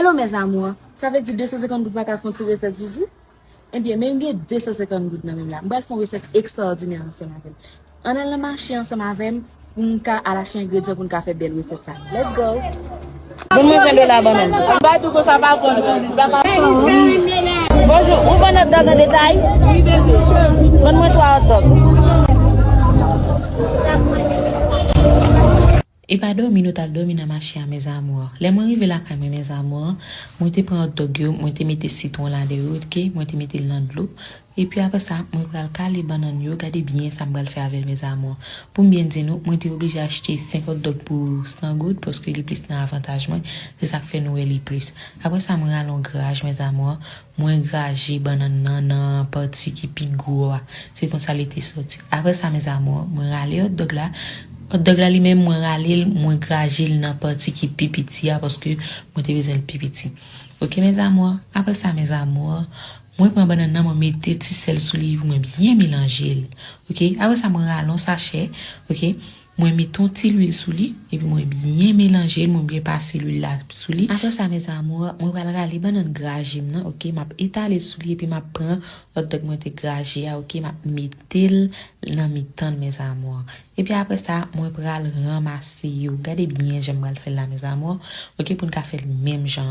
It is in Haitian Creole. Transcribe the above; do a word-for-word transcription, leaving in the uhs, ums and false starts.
Bon, mes amours, sa vle di de san senkant goud pa ka fè yon ti resèt zuzu? Ebyen, men m gen de san senkant goud nan men m la. M pral fè yon resèt ekstraòdinè ansanm avè l. Ann al nan mache ansanm avè m pou m ka al achte engredyan pou n ka fè bèl resèt sa. Let's go! Moun mwen ven dola ban mwen. Ba tou konsa pa pran li pa ka. Bonjou, ou vann hot dog an detay? Wi, bebe. Vann mwen twa hot dog. E pa dòmi nou t al dòmi nan mache a, mes amours. Lè mwen rive lakay mwen, mes amours, mwen te pran hot dog yo, mwen te mete sitwon ladan yo, ok? Mwen te mete l nan dlo. Epi apre sa, mwen pral kale bannann yo. Gade byen sa m pral fè avè l, mes amours. Pou m byen di nou, mwen te oblije achte senk hot dog pou san goud, paske li plis nan avantaj mwen. Se sa k fè nou wè li plis. Apre sa, mwen rale yon graj, mes amours. Mwen graje bannann nan nan pati ki pi gwo a. Se konsa li te soti. Apre sa, mes amours, mwen rale hot dog la. Hot dog la li menm, mwen rale l, mwen graje l nan pati ki pi piti a, paske mwen te bezwen l pi piti. Ok, mes amours? Apre sa, mes amours, mwen pran bannann nan, mwen mete ti sèl sou li, epi mwen byen melanje l. Ok? Apre sa, mwen rale yon sachè, ok? Mwen mete yon ti lwil sou li, epi mwen byen melanje l, mwen byen pase lwil la sou li. Apre sa, mes amours, mwen pral rale bannann graje m nan, ok? M ap etale l sou li, epi m ap pran hot dog mwen te graje a, ok? M ap mete l nan mitan l, mes amours. Epi apre sa, mwen pral ranmase yo. Gade byen jan m pral fè l la, mes amours, ok? Pou n ka fè l menm jan an.